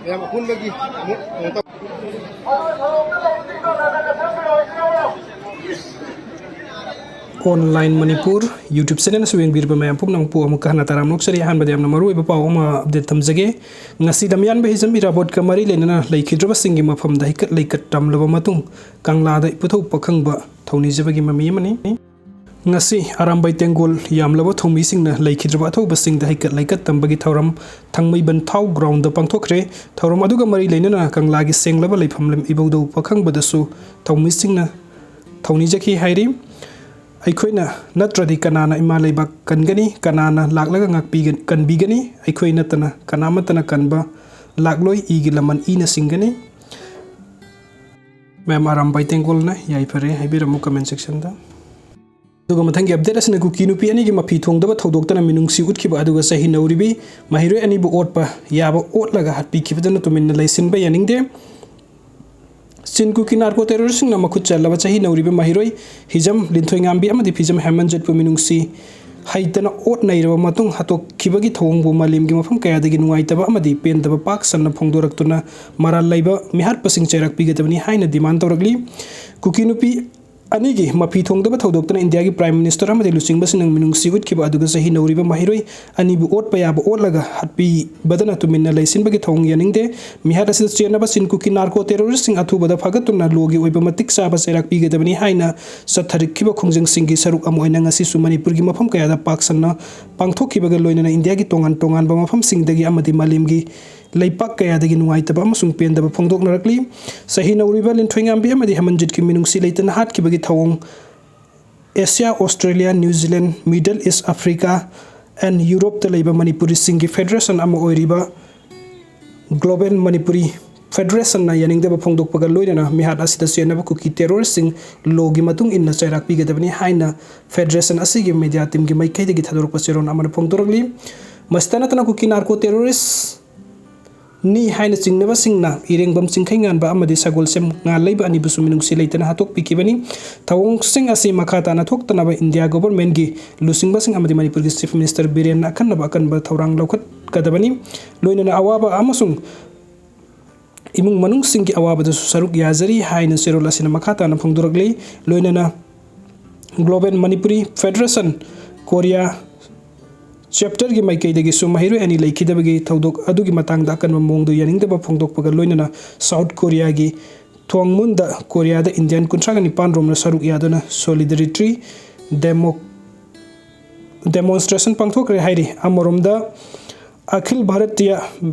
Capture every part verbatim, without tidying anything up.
ꯃꯌꯥꯝ ꯑꯄꯨꯟꯕꯒꯤ ꯑꯃꯨꯛ ꯀꯩꯅꯣ ꯇꯧ- Online Manipur YouTube channel ꯑꯁꯤ ꯌꯦꯡꯕꯤꯔꯤꯕ ꯃꯌꯥꯝ ꯄꯨꯝꯅꯃꯛꯄꯨ ꯑꯃꯨꯛꯀ ꯍꯟꯅ ꯇꯔꯥꯝꯅ ꯑꯣꯛꯆꯔꯤ꯫ ꯑꯍꯥꯟꯕꯗ ꯌꯥꯝꯅ ꯃꯔꯨꯑꯣꯏꯕ ꯄꯥꯎ ꯑꯃ update ꯊꯝꯖꯒꯦ꯫ ꯉꯁꯤ ꯗꯃꯌꯥꯟꯕ ꯍꯤꯖꯝ ꯏꯔꯥꯕꯣꯠꯀ ꯃꯔꯤ ꯂꯩꯅꯅ ꯂꯩꯈꯤꯗ꯭ꯔꯕꯁꯤꯡꯒꯤ ꯃꯐꯝꯗ ꯍꯩꯀꯠ ꯂꯩꯀꯠ ꯇꯝꯂꯕ ꯃꯇꯨꯡ, ꯀꯪꯂꯥꯗ ꯏꯄꯨꯊꯧ ꯄꯥꯈꯪꯕ ꯊꯧꯅꯤꯖꯕꯒꯤ ꯃꯃꯤ ꯑꯃꯅꯤ꯫ ꯉꯁꯤ ꯑꯔꯥꯝꯕꯥꯏ ꯇꯦꯡꯒꯣꯜ ꯌꯥꯝꯂꯕ ꯊꯧꯃꯤꯁꯤꯡꯅ ꯂꯩꯈꯤꯗ꯭ꯔꯕ ꯑꯊꯧꯕꯁꯤꯡꯗ ꯍꯩꯀꯠ ꯂꯩꯀꯠ ꯇꯝꯕꯒꯤ ꯊꯧꯔꯝ ꯊꯥꯡꯃꯩꯕꯟ ꯊꯥꯎ ground ꯄꯥꯡꯊꯣꯛꯈ꯭ꯔꯦ꯫ ꯊꯧꯔꯝ ꯑꯗꯨꯒ ꯃꯔꯤ ꯂꯩꯅꯅ ꯀꯪꯂꯥꯒꯤ ꯁꯦꯡꯂꯕ ꯂꯩꯐꯝ ꯏꯕꯧꯗꯧ ꯄꯥꯈꯪꯕꯗꯁꯨ ꯊꯧꯃꯤꯁꯤꯡꯅ ꯊꯧꯅꯤꯖꯈꯤ ꯍꯥꯏꯔꯤ꯫ ꯑꯩꯈꯣꯏꯅ ꯅꯠꯇ꯭ꯔꯗꯤ ꯀꯅꯥꯅ ꯏꯃꯥ ꯂꯩꯕꯥꯛ ꯀꯟꯒꯅꯤ? ꯀꯅꯥꯅ ꯂꯥꯛꯂꯒ ꯉꯥꯛꯄꯤꯒ-, ꯀꯟꯕꯤꯒꯅꯤ? ꯑꯩꯈꯣꯏ ꯅꯠꯇꯅ ꯀꯅꯥꯃꯠꯇꯅ ꯀꯟꯕ ꯂꯥꯛꯂꯣꯏ꯫ ꯏꯒꯤ ꯂꯃꯟ ꯏꯅ ꯁꯤꯡꯒꯅꯤ꯫ ꯃꯌꯥꯝ ꯑꯔꯥꯝꯕꯥꯏ ꯇꯦꯡꯒꯣꯜꯅ ꯌꯥꯏꯐꯔꯦ ꯍꯥꯏꯕꯤꯔꯝꯃꯨ comment section ꯗ꯫ ꯑꯗꯨꯒ ꯃꯊꯪꯒꯤ update ꯑꯁꯤꯅ ꯀꯨꯀꯤ ꯅꯨꯄꯤ ꯑꯅꯤꯒꯤ ꯃꯐꯤ ꯊꯣꯡꯗꯕ ꯊꯧꯗꯣꯛꯇꯅ ꯃꯤꯅꯨꯡꯁꯤ ꯎꯠꯈꯤꯕ ꯑꯗꯨꯒ ꯆꯍꯤ ꯅꯧꯔꯤꯕꯤ ꯃꯍꯩꯔꯣꯏ ꯑꯅꯤꯕꯨ ꯑꯣꯠꯄ ꯌꯥꯕ ꯑꯣꯠꯂꯒ ꯍꯥꯠꯄꯤꯈꯤꯕꯗꯨꯅ ꯇꯨꯃꯤꯟꯅ ꯂꯩꯁꯤꯟꯕ ꯌꯥꯅꯤꯡꯗꯦ꯫ ꯆꯤꯟ ꯀꯨꯀꯤ narco terrorist ꯁꯤꯡꯅ ꯃꯈꯨꯠ ꯆꯜꯂꯕ ꯆꯍꯤ ꯅꯧꯔꯤꯕ ꯃꯍꯩꯔꯣꯏ ꯍꯤꯖꯝ ꯂꯤꯟꯊꯣꯏꯉꯥꯝꯕꯤ ꯑꯃꯗꯤ ꯐꯤꯖꯝ ꯍꯦꯃꯟꯖꯠꯄꯨ ꯃꯤꯅꯨꯡꯁꯤ ꯍꯩꯇꯅ ꯑꯣꯠ ꯅꯩꯔꯕ ꯃꯇꯨꯡ ꯍꯥꯠꯇꯣꯛꯈꯤꯕꯒꯤ ꯊꯧꯑꯣꯡꯕꯨ ꯃꯥꯂꯦꯝꯒꯤ ꯃꯐꯝ ꯀꯌꯥꯗꯒꯤ ꯅꯨꯡꯉꯥꯏꯇꯕ ꯑꯃꯗꯤ ꯄꯦꯟꯗꯕ ꯄꯥꯛ ꯁꯟꯅ ꯐꯣꯡꯗꯣꯔꯛꯇꯨꯅ ꯃꯔꯥꯜ ꯂꯩꯕ ꯃꯤꯍꯥꯠꯄꯁꯤꯡ ꯆꯩꯔꯥꯛ ꯄꯤꯒꯗꯕꯅꯤ ꯍꯥꯏꯅ demand ꯇꯧꯔꯛꯂꯤ꯫ ꯀꯨꯀꯤ ꯅꯨꯄꯤ ꯑꯅꯤꯒꯤ ꯃꯐꯤ ꯊꯣꯡꯗꯕ ꯊꯧꯗꯣꯛꯇꯨꯅ ꯏꯟꯗꯤꯌꯥꯒꯤ Prime Minister ꯑꯃꯗꯤ ꯂꯨꯆꯤꯡꯕꯁꯤꯡꯅ ꯃꯤꯅꯨꯡꯁꯤ ꯎꯠꯈꯤꯕ ꯑꯗꯨꯒ ꯆꯍꯤ ꯅꯧꯔꯤꯕ ꯃꯍꯩꯔꯣꯏ ꯑꯅꯤꯕꯨ ꯑꯣꯠꯄ ꯌꯥꯕ ꯑꯣꯠꯂꯒ ꯍꯥꯠꯄꯤꯕꯗꯅ ꯇꯨꯃꯤꯟꯅ ꯂꯩꯁꯤꯟꯕꯒꯤ ꯊꯧꯑꯣꯡ ꯌꯥꯅꯤꯡꯗꯦ꯫ ꯃꯤꯍꯥꯠ ꯑꯁꯤꯗ ꯆꯦꯟꯅꯕ ꯆꯤꯟ ꯀꯨꯀꯤ narco terrorist ꯁꯤꯡ ꯑꯊꯨꯕꯗ ꯐꯥꯒꯠꯇꯨꯅ law ꯒꯤ ꯑꯣꯏꯕ ꯃꯇꯤꯛ ꯆꯥꯕ ꯆꯩꯔꯥꯛ ꯄꯤꯒꯗꯕꯅꯤ ꯍꯥꯏꯅ ꯆꯠꯊꯔꯛꯈꯤꯕ ꯈꯣꯡꯖꯪꯁꯤꯡꯒꯤ ꯁꯔꯨꯛ ꯑꯃ ꯑꯣꯏꯅ ꯉꯁꯤꯁꯨ ꯃꯅꯤꯄꯨꯔꯒꯤ ꯃꯐꯝ ꯀꯌꯥꯗ ꯄꯥꯛ ꯁꯟꯅ ꯄꯥꯡꯊꯣꯛꯈꯤꯕꯒ ꯂꯣꯏꯅꯅ ꯏꯟꯗꯤꯌꯥꯒꯤ ꯇꯣꯉꯥꯟ ꯇꯣꯉꯥꯟꯕ ꯃꯐꯝꯁꯤꯡꯗꯒꯤ ꯑꯃꯗꯤ ꯃꯥꯂꯦꯝꯒꯤ ꯂꯩꯄꯥꯛ ꯀꯌꯥꯗꯒꯤ ꯅꯨꯡꯉꯥꯏꯇꯕ ꯑꯃꯁꯨꯡ ꯄꯦꯟꯗꯕ ꯐꯣꯡꯗꯣꯛꯅꯔꯛꯂꯤ꯫ ꯆꯍꯤ ꯅꯧꯔꯤꯕ ꯂꯤꯟꯊꯣꯏꯉꯥꯝꯕꯤ ꯑꯃꯗꯤ ꯍꯦꯃꯟꯖꯤꯠꯀꯤ ꯃꯤꯅꯨꯡꯁꯤ ꯂꯩꯇꯅ ꯍꯥꯠꯈꯤꯕꯒꯤ ꯊꯧꯑꯣꯡ Asia, Australia, new Zealand, Middle East, Africa and Europe ꯇ ꯂꯩꯕ ꯃꯅꯤꯄꯨꯔꯤꯁꯤꯡꯒꯤ federation ꯑꯃ ꯑꯣꯏꯔꯤꯕ Global Manipuri Federation ꯅ ꯌꯥꯅꯤꯡꯗꯕ ꯐꯣꯡꯗꯣꯛꯄꯒ ꯂꯣꯏꯅꯅ ꯃꯤꯍꯥꯠ ꯑꯁꯤꯗ ꯆꯦꯟꯅꯕ ꯀꯨꯀꯤ terrorist ꯁꯤꯡ law ꯒꯤ ꯃꯇꯨꯡ ꯏꯟꯅ ꯆꯩꯔꯥꯛ ꯄꯤꯒꯗꯕꯅꯤ ꯍꯥꯏꯅ federation ꯑꯁꯤꯒꯤ media team ꯒꯤ ꯃꯥꯏꯀꯩꯗꯒꯤ ꯊꯥꯗꯣꯔꯛꯄ ꯆꯦꯔꯣꯜ ꯑꯃꯅ ꯐꯣꯡꯗꯣꯔꯛꯂꯤ꯫ ꯃꯁꯤꯇ ꯅꯠꯇꯅ ꯀꯨꯀꯤ narco terrorist ꯅꯤ ꯍꯥꯏꯅ ꯆꯤꯡꯅꯕꯁꯤꯡꯅ ꯏꯔꯦꯡꯕꯝ ꯆꯤꯡꯈꯩꯉꯥꯟꯕ ꯑꯃꯗꯤ ꯁꯒꯣꯜꯁꯦꯝ ꯉꯥꯜꯂꯩꯕ ꯑꯅꯤꯕꯨꯁꯨ ꯃꯤꯅꯨꯡꯁꯤ ꯂꯩꯇꯅ ꯍꯥꯠꯇꯣꯛꯄꯤꯈꯤꯕꯅꯤ꯫ ꯊꯧꯑꯣꯡꯁꯤꯡ ꯑꯁꯤ ꯃꯈꯥ ꯇꯥꯅ ꯊꯣꯛꯇꯅꯕ ꯏꯟꯗꯤꯌꯥ government ꯀꯤ ꯂꯨꯆꯤꯡꯕꯁꯤꯡ ꯑꯃꯗꯤ ꯃꯅꯤꯄꯨꯔꯒꯤ Chief Minister ꯕꯤꯔꯦꯟꯅ ꯑꯈꯟꯅꯕ ꯑꯀꯟꯕ ꯊꯧꯔꯥꯡ ꯂꯧꯈꯠꯀꯗꯕꯅꯤ꯫ ꯂꯣꯏꯅꯅ ꯑꯋꯥꯕ ꯑꯃꯁꯨꯡ ꯏꯃꯨꯡ ꯃꯅꯨꯡꯁꯤꯡꯒꯤ ꯑꯋꯥꯕꯗꯁꯨ ꯁꯔꯨꯛ ꯌꯥꯖꯔꯤ ꯍꯥꯏꯅ ꯆꯦꯔꯣꯜ ꯑꯁꯤꯅ ꯃꯈꯥ ꯇꯥꯅ ꯐꯣꯡꯗꯣꯔꯛꯂꯤ꯫ ꯂꯣꯏꯅꯅ Global Manipuri Federation Korea chapter ꯒꯤ ꯃꯥꯏꯀꯩꯗꯒꯤꯁꯨ ꯃꯍꯩꯔꯣꯏ ꯑꯅꯤ ꯂꯩꯈꯤꯗꯕꯒꯤ ꯊꯧꯗꯣꯛ ꯑꯗꯨꯒꯤ ꯃꯇꯥꯡꯗ ꯑꯀꯟꯕ ꯃꯑꯣꯡꯗ ꯌꯥꯅꯤꯡꯗꯕ ꯐꯣꯡꯗꯣꯛꯄꯒ ꯂꯣꯏꯅꯅ South Korea ꯒꯤ ꯊꯣꯡꯃꯨꯟꯗ ꯀꯣꯔꯤꯌꯥꯗ Indian ꯀꯨꯟꯊ꯭ꯔꯥꯒ ꯅꯤꯄꯥꯟ ꯔꯣꯝꯅ ꯁꯔꯨꯛ ꯌꯥꯗꯨꯅ solidarity demo demonstration ꯄꯥꯡꯊꯣꯛꯈ꯭ꯔꯦ ꯍꯥꯏꯔꯤ꯫ ꯑꯃꯔꯣꯝꯗ Akhil Bhartiya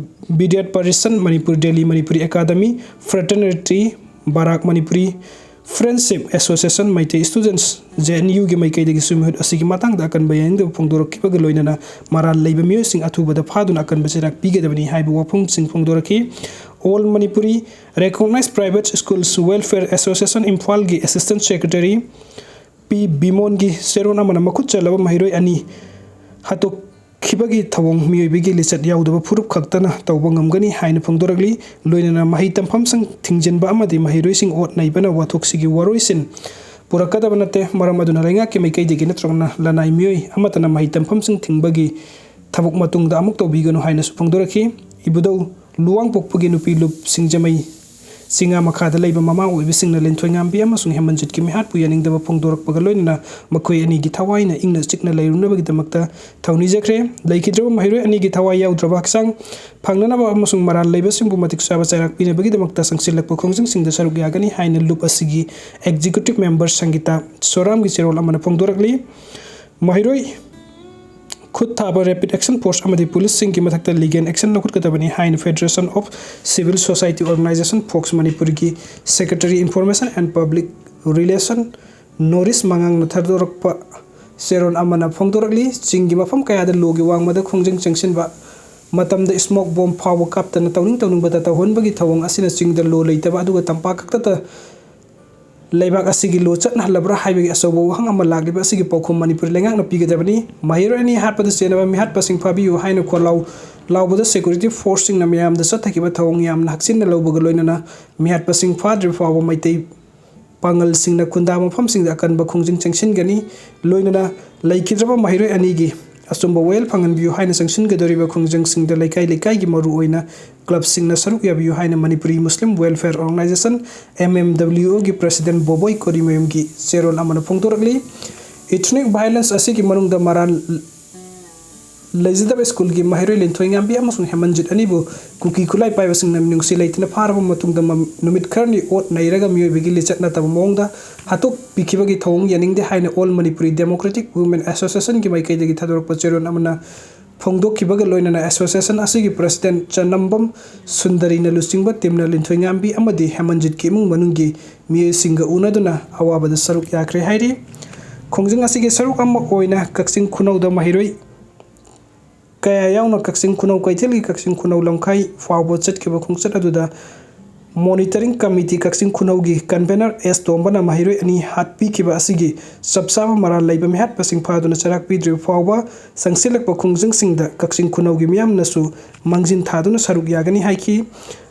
Vidya Parishad Manipur, Delhi Manipuri academy, Fraternity Barak Manipuri Friendship Association, Meitei Students, JNU ꯒꯤ ꯃꯥꯏꯀꯩꯗꯒꯤꯁꯨ ꯃꯤꯍꯨꯠ ꯑꯁꯤꯒꯤ ꯃꯇꯥꯡꯗ ꯑꯀꯟꯕ ꯌꯥꯅꯤꯡꯗꯕ ꯐꯣꯡꯗꯣꯔꯛꯈꯤꯕꯒ ꯂꯣꯏꯅꯅ ꯃꯔꯥꯜ ꯂꯩꯕ ꯃꯤꯑꯣꯏꯁꯤꯡ ꯑꯊꯨꯕꯗ ꯐꯥꯗꯨꯅ ꯑꯀꯟꯕ ꯆꯩꯔꯥꯛ ꯄꯤꯒꯗꯕꯅꯤ ꯍꯥꯏꯕ ꯋꯥꯐꯝꯁꯤꯡ ꯐꯣꯡꯗꯣꯔꯛꯈꯤ꯫ All Manipuri Recognized Private Schools Welfare Association ꯏꯝꯐꯥꯜꯒꯤ Assistant Secretary ꯄꯤ ꯕꯤꯃꯣꯟꯒꯤ ꯆꯦꯔꯣꯜ ꯑꯃꯅ ꯃꯈꯨꯠ ꯆꯜꯂꯕ ꯃꯍꯩꯔꯣꯏ ꯑꯅꯤ ꯍꯥꯠꯇꯣꯛꯈꯤꯕꯒꯤ ꯊꯧꯑꯣꯡ ꯃꯤꯑꯣꯏꯕꯒꯤ ꯂꯤꯆꯠ ꯌꯥꯎꯗꯕ ꯐꯨꯔꯨꯞ ꯈꯛꯇꯅ ꯇꯧꯕ ꯉꯝꯒꯅꯤ ꯍꯥꯏꯅ ꯐꯣꯡꯗꯣꯔꯛꯂꯤ꯫ ꯂꯣꯏꯅꯅ ꯃꯍꯩ ꯇꯝꯐꯝꯁꯤꯡ ꯊꯤꯡꯖꯤꯟꯕ ꯑꯃꯗꯤ ꯃꯍꯩꯔꯣꯏꯁꯤꯡ ꯑꯣꯠ ꯅꯩꯕꯅ ꯋꯥꯊꯣꯛꯁꯤꯒꯤ ꯋꯥꯔꯣꯏꯁꯤꯟ ꯄꯨꯔꯛꯀꯗꯕ ꯅꯠꯇꯦ꯫ ꯃꯔꯝ ꯑꯗꯨꯅ ꯂꯩꯉꯥꯛꯀꯤ ꯃꯥꯏꯀꯩꯗꯒꯤ ꯅꯠꯇ꯭ꯔꯒꯅ ꯂꯅꯥꯏ ꯃꯤꯑꯣꯏ ꯑꯃꯠꯇꯅ ꯃꯍꯩ ꯇꯝꯐꯝꯁꯤꯡ ꯊꯤꯡꯕꯒꯤ ꯊꯕꯛ ꯃꯇꯨꯡꯗ ꯑꯃꯨꯛ ꯇꯧꯕꯤꯒꯅꯨ ꯍꯥꯏꯅꯁꯨ ꯐꯣꯡꯗꯣꯔꯛꯈꯤ꯫ ꯏꯕꯨꯙꯧ ꯂꯨꯋꯥꯡꯄꯣꯛꯄꯒꯤ ꯅꯨꯄꯤ ꯂꯨꯞ ꯁꯤꯡꯖꯃꯩ ꯆꯤꯉꯥ ꯃꯈꯥꯗ ꯂꯩꯕ ꯃꯃꯥ ꯑꯣꯏꯕꯁꯤꯡꯅ ꯂꯤꯟꯊꯣꯏꯉꯥꯝꯕꯤ ꯑꯃꯁꯨꯡ ꯍꯦꯃꯟꯖꯤꯠꯀꯤ ꯃꯤꯍꯥꯠꯄꯨ ꯌꯥꯅꯤꯡꯗꯕ ꯐꯣꯡꯗꯣꯔꯛꯄꯒ ꯂꯣꯏꯅꯅ ꯃꯈꯣꯏ ꯑꯅꯤꯒꯤ ꯊꯋꯥꯏꯅ ꯏꯪꯅ ꯆꯤꯛꯅ ꯂꯩꯔꯨꯅꯕꯒꯤꯗꯃꯛꯇ ꯊꯧꯅꯤꯖꯈ꯭ꯔꯦ꯫ ꯂꯩꯈꯤꯗ꯭ꯔꯕ ꯃꯍꯩꯔꯣꯏ ꯑꯅꯤꯒꯤ ꯊꯋꯥꯏ ꯌꯥꯎꯗ꯭ꯔꯕ ꯍꯛꯆꯥꯡ ꯐꯪꯅꯅꯕ ꯑꯃꯁꯨꯡ ꯃꯔꯥꯜ ꯂꯩꯕꯁꯤꯡꯕꯨ ꯃꯇꯤꯛ ꯆꯥꯕ ꯆꯩꯔꯥꯛ ꯄꯤꯅꯕꯒꯤꯗꯃꯛꯇ ꯆꯪꯁꯤꯜꯂꯛꯄ ꯈꯣꯡꯖꯪꯁꯤꯡꯗ ꯁꯔꯨꯛ ꯌꯥꯒꯅꯤ ꯍꯥꯏꯅ ꯂꯨꯞ ꯑꯁꯤꯒꯤ Executive Member ꯁꯪꯒꯤꯇꯥ ꯁꯣꯔꯥꯝꯒꯤ ꯆꯦꯔꯣꯜ ꯑꯃꯅ ꯐꯣꯡꯗꯣꯔꯛꯂꯤ꯫ ꯃꯍꯩꯔꯣꯏ ꯈꯨꯠ ꯊꯥꯕ Rapid Action Force ꯑꯃꯗꯤ ꯄꯨꯂꯤꯁꯁꯤꯡꯒꯤ ꯃꯊꯛꯇ legal action ꯂꯧꯈꯠꯀꯗꯕꯅꯤ ꯍꯥꯏꯅ Federation of Civil Society Organisation, FOCS ꯃꯅꯤꯄꯨꯔꯒꯤ Secretary Information and Public Relation ꯅꯣꯔꯤꯁ ꯃꯉꯥꯡꯅ ꯊꯥꯗꯣꯔꯛꯄ ꯆꯦꯔꯣꯜ ꯑꯃꯅ ꯐꯣꯡꯗꯣꯔꯛꯂꯤ꯫ ꯆꯤꯡꯒꯤ ꯃꯐꯝ ꯀꯌꯥꯗ ꯂꯣꯒꯤ ꯋꯥꯡꯃꯗ ꯈꯣꯡꯖꯪ ꯆꯪꯁꯤꯟꯕ ꯃꯇꯝꯗ smoke bomb ꯐꯥꯎꯕ ꯀꯥꯞꯇꯅ ꯇꯧꯅꯤꯡ ꯇꯧꯅꯤꯡꯕꯗ ꯇꯧꯍꯟꯕꯒꯤ ꯊꯧꯑꯣꯡ ꯑꯁꯤꯅ ꯆꯤꯡꯗ ꯂꯣ ꯂꯩꯇꯕ ꯑꯗꯨꯒ ꯇꯝꯄꯥꯛ ꯈꯛꯇꯗ ꯂꯩꯕꯥꯛ ꯑꯁꯤꯒꯤ ꯂꯣ ꯆꯠꯅꯍꯜꯂꯕ꯭ꯔꯥ ꯍꯥꯏꯕꯒꯤ ꯑꯆꯧꯕ ꯋꯥꯍꯪ ꯑꯃ ꯂꯥꯛꯂꯤꯕ ꯑꯁꯤꯒꯤ ꯄꯥꯎꯈꯨꯝ ꯃꯅꯤꯄꯨꯔ ꯂꯩꯉꯥꯛꯅ ꯄꯤꯒꯗꯕꯅꯤ꯫ ꯃꯍꯩꯔꯣꯏ ꯑꯅꯤ ꯍꯥꯠꯄꯗ ꯆꯦꯟꯅꯕ ꯃꯤꯍꯥꯠꯄꯁꯤꯡ ꯐꯥꯕꯤꯌꯨ ꯍꯥꯏꯅ ꯈꯣꯜꯂꯥꯎ ꯂꯥꯎꯕꯗ security forceꯁꯤꯡꯅ ꯃꯤꯌꯥꯝꯗ ꯆꯠꯊꯈꯤꯕ ꯊꯧꯑꯣꯡ ꯌꯥꯝꯅ ꯍꯛꯆꯤꯟꯅ ꯂꯧꯕꯒ ꯂꯣꯏꯅꯅ ꯃꯤꯍꯥꯠꯄꯁꯤꯡ ꯐꯥꯗ꯭ꯔꯤꯕ ꯐꯥꯎꯕ ꯃꯩꯇꯩ ꯄꯥꯉꯜꯁꯤꯡꯅ ꯈꯨꯟꯗꯥ ꯃꯐꯝꯁꯤꯡꯗ ꯑꯀꯟꯕ ꯈꯣꯡꯖꯪ ꯆꯪꯁꯤꯟꯒꯅꯤ꯫ ꯂꯣꯏꯅꯅ ꯂꯩꯈꯤꯗ꯭ꯔꯕ ꯃꯍꯩꯔꯣꯏ ꯑꯅꯤꯒꯤ ꯑꯆꯨꯝꯕ ꯋꯥꯌꯦꯜ ꯐꯪꯍꯟꯕꯤꯌꯨ ꯍꯥꯏꯅ ꯆꯪꯁꯤꯟꯒꯗꯧꯔꯤꯕ ꯈꯣꯡꯖꯪꯁꯤꯡꯗ ꯂꯩꯀꯥꯏ ꯂꯩꯀꯥꯏꯒꯤ ꯃꯔꯨꯑꯣꯏꯅ clubꯁꯤꯡꯅ ꯁꯔꯨꯛ ꯌꯥꯕꯤꯌꯨ ꯍꯥꯏꯅ Manipuri Muslim welfare organisation, M M W Oꯒꯤ president ꯕꯣꯕꯣꯏ ꯀꯣꯔꯤꯃꯌꯨꯝꯒꯤ ꯆꯦꯔꯣꯜ ꯑꯃꯅ ꯐꯣꯡꯗꯣꯔꯛꯂꯤ꯫ Ethnic violence ꯑꯁꯤꯒꯤ ꯃꯅꯨꯡꯗ ꯃꯔꯥꯜ ꯂꯩꯖꯗꯕ ꯁ꯭ꯀꯨꯜꯒꯤ ꯃꯍꯩꯔꯣꯏ ꯂꯤꯟꯊꯣꯏꯉꯥꯝꯕꯤ ꯑꯃꯁꯨꯡ ꯍꯦꯃꯟꯖꯤꯠ ꯑꯅꯤꯕꯨ ꯀꯨꯀꯤ ꯈꯨꯠꯂꯥꯏ ꯄꯥꯏꯕꯁꯤꯡꯅ ꯃꯤꯅꯨꯡꯁꯤ ꯂꯩꯇꯅ ꯐꯥꯔꯕ ꯃꯇꯨꯡꯗ ꯃꯝ-, ꯅꯨꯃꯤꯠ ꯈꯔꯅꯤ ꯑꯣꯠ ꯅꯩꯔꯒ ꯃꯤꯑꯣꯏꯕꯒꯤ ꯂꯤꯆꯠ ꯅꯠꯇꯕ ꯃꯑꯣꯡꯗ ꯍꯥꯠꯇꯣꯛꯄꯤꯈꯤꯕꯒꯤ ꯊꯧꯑꯣꯡ ꯌꯥꯅꯤꯡꯗꯦ ꯍꯥꯏꯅ All Manipuri Democratic Women Associationꯒꯤ ꯃꯥꯏꯀꯩꯗꯒꯤ ꯊꯥꯗꯣꯔꯛꯄ ꯆꯦꯔꯣꯜ ꯑꯃꯅ ꯐꯣꯡꯗꯣꯛꯈꯤꯕꯒ ꯂꯣꯏꯅꯅ association ꯑꯁꯤꯒꯤ president ꯆꯅꯝꯕꯝ ꯁꯨꯟꯗꯔꯤꯅ ꯂꯨꯆꯤꯡꯕ teamꯅ ꯂꯤꯟꯊꯣꯏꯉꯥꯝꯕꯤ ꯑꯃꯗꯤ ꯍꯦꯃꯟꯖꯤꯠꯀꯤ ꯏꯃꯨꯡ ꯃꯅꯨꯡꯒꯤ ꯃꯤꯑꯣꯏꯁꯤꯡꯒ ꯎꯅꯗꯨꯅ ꯑꯋꯥꯕꯗ ꯁꯔꯨꯛ ꯌꯥꯈ꯭ꯔꯦ ꯍꯥꯏꯔꯤ꯫ ꯈꯣꯡꯖꯪ ꯑꯁꯤꯒꯤ ꯁꯔꯨꯛ ꯑꯃ ꯑꯣꯏꯅ ꯀꯛꯆꯤꯡ ꯈꯨꯅꯧꯗ ꯃꯍꯩꯔꯣꯏ ꯀꯌꯥ ꯌꯥꯎꯅ ꯀꯛꯆꯤꯡ ꯈꯨꯅꯧ ꯀꯩꯊꯦꯜꯒꯤ ꯀꯛꯆꯤꯡ ꯈꯨꯅꯧ ꯂꯝꯈꯥꯏ ꯐꯥꯎꯕ ꯆꯠꯈꯤꯕ ꯈꯣꯡꯆꯠ ꯑꯗꯨꯗ Monitoring Committee ꯀꯛꯆꯤꯡ ꯈꯨꯅꯧꯒꯤ convener S ꯇꯣꯝꯕꯅ ꯃꯍꯩꯔꯣꯏ ꯑꯅꯤ ꯍꯥꯠꯄꯤꯈꯤꯕ ꯑꯁꯤꯒꯤ ꯆꯞ ꯆꯥꯕ ꯃꯔꯥꯜ ꯂꯩꯕ ꯃꯤꯍꯥꯠꯄꯁꯤꯡ ꯐꯥꯗꯨꯅ ꯆꯩꯔꯥꯛ ꯄꯤꯗ꯭ꯔꯤꯕ ꯐꯥꯎꯕ ꯆꯪꯁꯤꯜꯂꯛꯄ ꯈꯣꯡꯖꯪꯁꯤꯡꯗ ꯀꯛꯆꯤꯡ ꯈꯨꯅꯧꯒꯤ ꯃꯤꯌꯥꯝꯅꯁꯨ ꯃꯥꯡꯖꯤꯟ ꯊꯥꯗꯨꯅ ꯁꯔꯨꯛ ꯌꯥꯒꯅꯤ ꯍꯥꯏꯈꯤ꯫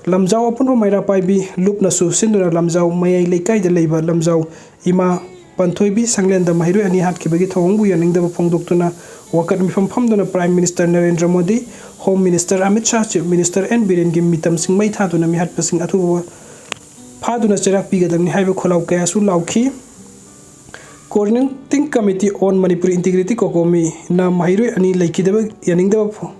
ꯂꯝꯖꯥꯎ ꯑꯄꯨꯟꯕ ꯃꯩꯔꯥ ꯄꯥꯏꯕꯤ ꯂꯨꯞꯅꯁꯨ ꯁꯤꯟꯗꯨꯅ ꯂꯝꯖꯥꯎ ꯃꯌꯥꯏ ꯂꯩꯀꯥꯏꯗ ꯂꯩꯕ ꯂꯝꯖꯥꯎ ꯏꯃꯥ ꯄꯟꯊꯣꯏꯕꯤ ꯁꯪꯂꯦꯟꯗ ꯃꯍꯩꯔꯣꯏ ꯑꯅꯤ ꯍꯥꯠꯈꯤꯕꯒꯤ ꯊꯧꯑꯣꯡꯕꯨ ꯌꯥꯅꯤꯡꯗꯕ ꯐꯣꯡꯗꯣꯛꯇꯨꯅ ꯋꯥꯀꯠ ꯃꯤꯐꯝ ꯐꯝꯗꯨꯅ Prime Minister Narendra Modi, Home Minister Amit Shah, Chief Minister N ꯕꯤꯔꯦꯟꯒꯤ ꯃꯤꯇꯝꯁꯤꯡ ꯃꯩ ꯊꯥꯗꯨꯅ ꯃꯤꯍꯥꯠꯄꯁꯤꯡ ꯑꯊꯨꯕ ꯐꯥꯗꯨꯅ ꯆꯩꯔꯥꯛ ꯄꯤꯒꯗꯕꯅꯤ ꯍꯥꯏꯕ ꯈꯣꯜꯂꯥꯎ ꯀꯌꯥꯁꯨ ꯂꯥꯎꯈꯤ꯫ Coordinating Committee on Manipuri Integrity ꯀꯣꯀꯣꯃꯤꯅ ꯃꯍꯩꯔꯣꯏ ꯑꯅꯤ ꯂꯩꯈꯤꯗꯕ ꯌꯥꯅꯤꯡꯗꯕ ꯐꯣ-,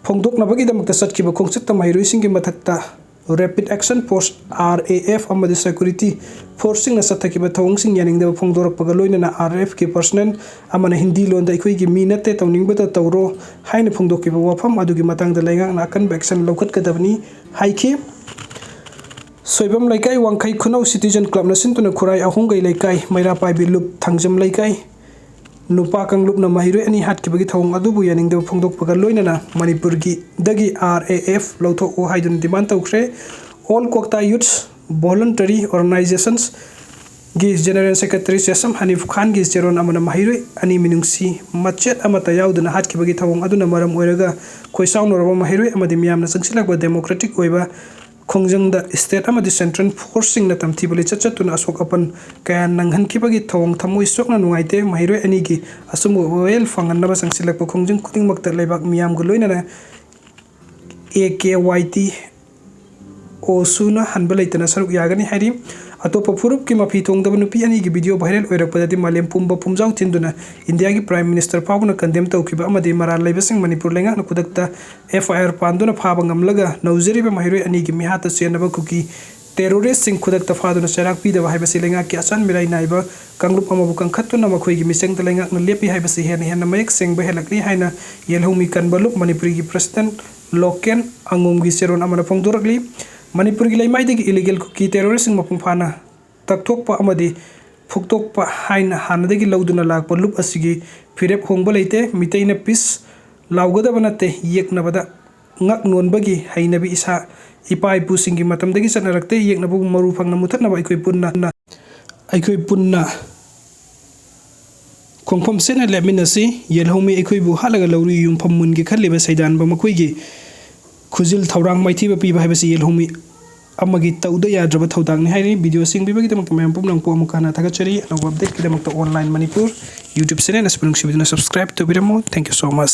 ꯐꯣꯡꯗꯣꯛꯅꯕꯒꯤꯗꯃꯛꯇ ꯆꯠꯈꯤꯕ ꯈꯣꯡꯆꯠꯇ ꯃꯍꯩꯔꯣꯏꯁꯤꯡꯒꯤ ꯃꯊꯛꯇ Rapid Action Force, R A F, ꯑꯃꯗꯤ security forceꯁꯤꯡꯅ ꯆꯠꯊꯈꯤꯕ ꯊꯧꯑꯣꯡꯁꯤꯡ ꯌꯥꯅꯤꯡꯗꯕ ꯐꯣꯡꯗꯣꯔꯛꯄꯒ ꯂꯣꯏꯅꯅ R A F ꯀꯤ personnel ꯑꯃꯅ ꯍꯤꯟꯗꯤ ꯂꯣꯟꯗ "ꯑꯩꯈꯣꯏꯒꯤ ꯃꯤ ꯅꯠꯇꯦ, ꯇꯧꯅꯤꯡꯕꯇ ꯇꯧꯔꯣ" ꯍꯥꯏꯅ ꯐꯣꯡꯗꯣꯛꯈꯤꯕ ꯋꯥꯐꯝ ꯑꯗꯨꯒꯤ ꯃꯇꯥꯡꯗ ꯂꯩꯉꯥꯛꯅ ꯑꯀꯟꯕ action ꯂꯧꯈꯠꯀꯗꯕꯅꯤ ꯍꯥꯏꯈꯤ꯫ ꯁꯣꯏꯕꯝ ꯂꯩꯀꯥꯏ ꯋꯥꯡꯈꯩ ꯈꯨꯅꯧ Citizen Clubꯅ ꯁꯤꯟꯗꯨꯅ ꯈꯨꯔꯥꯏ ꯑꯍꯨꯝꯒꯩ ꯂꯩꯀꯥꯏ, ꯃꯩꯔꯥ ꯄꯥꯏꯕꯤ ꯂꯨꯞ ꯊꯥꯡꯖꯝ ꯂꯩꯀꯥꯏ, ꯅꯨꯄꯥ ꯀꯥꯡꯂꯨꯞꯅ ꯃꯍꯩꯔꯣꯏ ꯑꯅꯤ ꯍꯥꯠꯈꯤꯕꯒꯤ ꯊꯧꯑꯣꯡ ꯑꯗꯨꯕꯨ ꯌꯥꯅꯤꯡꯗꯕ ꯐꯣꯡꯗꯣꯛꯄꯒ ꯂꯣꯏꯅꯅ ꯃꯅꯤꯄꯨꯔꯒꯤꯗꯒꯤ R A F ꯂꯧꯊꯣꯛꯎ ꯍꯥꯏꯗꯨꯅ demand ꯇꯧꯈ꯭ꯔꯦ꯫ All Kokta Youths Voluntary Organizationsꯒꯤ General Secretary ꯆꯦꯁꯝ ꯍꯅꯤꯐ ꯈꯥꯟꯒꯤ ꯆꯦꯔꯣꯜ ꯑꯃꯅ ꯃꯍꯩꯔꯣꯏ ꯑꯅꯤ ꯃꯤꯅꯨꯡꯁꯤ ꯃꯆꯦꯠ ꯑꯃꯠꯇ ꯌꯥꯎꯗꯅ ꯍꯥꯠꯈꯤꯕꯒꯤ ꯊꯧꯑꯣꯡ ꯑꯗꯨꯅ ꯃꯔꯝ ꯑꯣꯏꯔꯒ ꯈꯣꯏꯁꯥꯎꯅꯔꯕ ꯃꯍꯩꯔꯣꯏ ꯑꯃꯗꯤ ꯃꯤꯌꯥꯝꯅ ꯆꯪꯁꯤꯜꯂꯛꯄ democratic ꯑꯣꯏꯕ ꯈꯣꯡꯖꯪꯗ state ꯑꯃꯗꯤ central forceꯁꯤꯡꯅ ꯇꯝꯊꯤꯕ ꯂꯤꯆꯠ ꯆꯠꯇꯨꯅ ꯑꯁꯣꯛ ꯑꯄꯟ ꯀꯌꯥ ꯅꯪꯍꯟꯈꯤꯕꯒꯤ ꯊꯧꯑꯣꯡ ꯊꯃꯣꯏ ꯁꯣꯛꯅ ꯅꯨꯡꯉꯥꯏꯇꯦ꯫ ꯃꯍꯩꯔꯣꯏ ꯑꯅꯤꯒꯤ ꯑꯆꯨꯝꯕ ꯋꯥꯌꯦꯜ ꯐꯪꯍꯟꯅꯕ ꯆꯪꯁꯤꯜꯂꯛꯄ ꯈꯣꯡꯖꯪ ꯈꯨꯗꯤꯡꯃꯛꯇ ꯂꯩꯕꯥꯛ ꯃꯤꯌꯥꯝꯒ ꯂꯣꯏꯅꯅ A K Y T O ꯁꯨꯅ ꯍꯟꯕ ꯂꯩꯇꯅ ꯁꯔꯨꯛ ꯌꯥꯒꯅꯤ ꯍꯥꯏꯔꯤ꯫ ꯑꯇꯣꯞꯄ ꯐꯨꯔꯨꯞꯀꯤ ꯃꯐꯤ ꯊꯣꯡꯗꯕ ꯅꯨꯄꯤ ꯑꯅꯤꯒꯤ video viral ꯑꯣꯏꯔꯛꯄꯗꯗꯤ ꯃꯥꯂꯦꯝ ꯄꯨꯝꯕ ꯄꯨꯝꯖꯥꯎ ꯊꯤꯟꯗꯨꯅ ꯏꯟꯗꯤꯌꯥꯒꯤ Prime Minister ꯐꯥꯎꯕꯅ condemn ꯇꯧꯈꯤꯕ ꯑꯃꯗꯤ ꯃꯔꯥꯜ ꯂꯩꯕꯁꯤꯡ ꯃꯅꯤꯄꯨꯔ ꯂꯩꯉꯥꯛꯅ ꯈꯨꯗꯛꯇ F I R ꯄꯥꯟꯗꯨꯅ ꯐꯥꯕ ꯉꯝꯂꯒ ꯅꯧꯖꯔꯤꯕ ꯃꯍꯩꯔꯣꯏ ꯑꯅꯤꯒꯤ ꯃꯤꯍꯥꯠꯇ ꯆꯦꯟꯅꯕ ꯀꯨꯀꯤ terroristꯁꯤꯡ ꯈꯨꯗꯛꯇ ꯐꯥꯗꯨꯅ ꯆꯩꯔꯥꯛ ꯄꯤꯗꯕ ꯍꯥꯏꯕꯁꯤ ꯂꯩꯉꯥꯛꯀꯤ ꯑꯆꯥꯟ ꯃꯤꯔꯥꯏ ꯅꯥꯏꯕ ꯀꯥꯡꯂꯨꯞ ꯑꯃꯕꯨ ꯀꯟꯈꯠꯇꯨꯅ ꯃꯈꯣꯏꯒꯤ ꯃꯤꯆꯪꯗ ꯂꯩꯉꯥꯛꯅ ꯂꯦꯞꯄꯤ ꯍꯥꯏꯕꯁꯤ ꯍꯦꯟꯅ ꯍꯦꯟꯅ ꯃꯌꯦꯛ ꯁꯦꯡꯕ ꯍꯦꯜꯂꯛꯂꯤ ꯍꯥꯏꯅ ꯌꯦꯜꯍꯧꯃꯤ ꯀꯟꯕ ꯂꯨꯞ ꯃꯅꯤꯄꯨꯔꯤꯒꯤ President ꯂꯣꯀꯦꯟ ꯑꯉꯣꯝꯒꯤ ꯆꯦꯔꯣꯜ ꯑꯃꯅ ꯐꯣꯡꯗꯣꯔꯛꯂꯤ꯫ ꯃꯅꯤꯄꯨꯔꯒꯤ ꯂꯩꯃꯥꯏꯗꯒꯤ illegal ꯀꯨꯀꯤ terroristꯁꯤꯡ ꯃꯄꯨꯡ ꯐꯥꯅ ꯇꯛꯊꯣꯛꯄ ꯑꯃꯗꯤ ꯐꯨꯛꯇꯣꯛꯄ ꯍꯥꯏꯅ ꯍꯥꯟꯅꯗꯒꯤ ꯂꯧꯗꯨꯅ ꯂꯥꯛꯄ ꯂꯨꯞ ꯑꯁꯤꯒꯤ ꯐꯤꯔꯦꯞ ꯍꯣꯡꯕ ꯂꯩꯇꯦ꯫ ꯃꯤꯇꯩꯅ peace ꯂꯥꯎꯒꯗꯕ ꯅꯠꯇꯦ, ꯌꯦꯛꯅꯕꯗ ꯉꯛ ꯅꯣꯟꯕꯒꯤ ꯍꯩꯅꯕꯤ ꯏꯁꯥ ꯏꯄꯥ ꯏꯄꯨꯁꯤꯡꯒꯤ ꯃꯇꯝꯗꯒꯤ ꯆꯠꯅꯔꯛꯇꯦ꯫ ꯌꯦꯛꯅꯕꯕꯨ ꯃꯔꯨ ꯐꯪꯅ ꯃꯨꯊꯠꯅꯕ ꯑꯩꯈꯣꯏ ꯄꯨꯟꯅ, ꯑꯩꯈꯣꯏ ꯄꯨꯟꯅ ꯈꯣꯡꯐꯝ ꯆꯦꯠꯅ ꯂꯦꯞꯃꯤꯟꯅꯁꯤ꯫ ꯌꯦꯜꯍꯧꯃꯤ ꯑꯩꯈꯣꯏꯕꯨ ꯍꯥꯠꯂꯒ ꯂꯧꯔꯤ ꯌꯨꯝꯐꯝ ꯃꯨꯟꯒꯦ ꯈꯜꯂꯤꯕ ꯁꯩꯗꯥꯟꯕ ꯃꯈꯣꯏꯒꯤ ꯈꯨꯖꯤꯜ ꯊꯧꯔꯥꯡ ꯃꯥꯏꯊꯤꯕ ꯄꯤꯕ ꯍꯥꯏꯕꯁꯤ ꯌꯦꯜꯍꯧꯃꯤ ꯑꯃꯒꯤ ꯇꯧꯗ ꯌꯥꯗ꯭ꯔꯕ ꯊꯧꯗꯥꯡꯅꯤ ꯍꯥꯏꯔꯤ꯫ Video ꯌꯦꯡꯕꯤꯕꯒꯤꯗꯃꯛꯇ ꯃꯌꯥꯝ ꯄꯨꯝꯅꯃꯛꯄꯨ ꯑꯃꯨꯛ ꯍꯟꯅ ꯊꯥꯒꯠꯆꯔꯤ꯫ ꯑꯅꯧꯕ updateꯀꯤꯗꯃꯛꯇ Online Manipur YouTube channel ꯑꯁꯤꯕꯨ ꯅꯨꯡꯁꯤꯕꯤꯗꯨꯅ subscribe ꯇꯧꯕꯤꯔꯝꯃꯨ꯫ Thank you so much꯫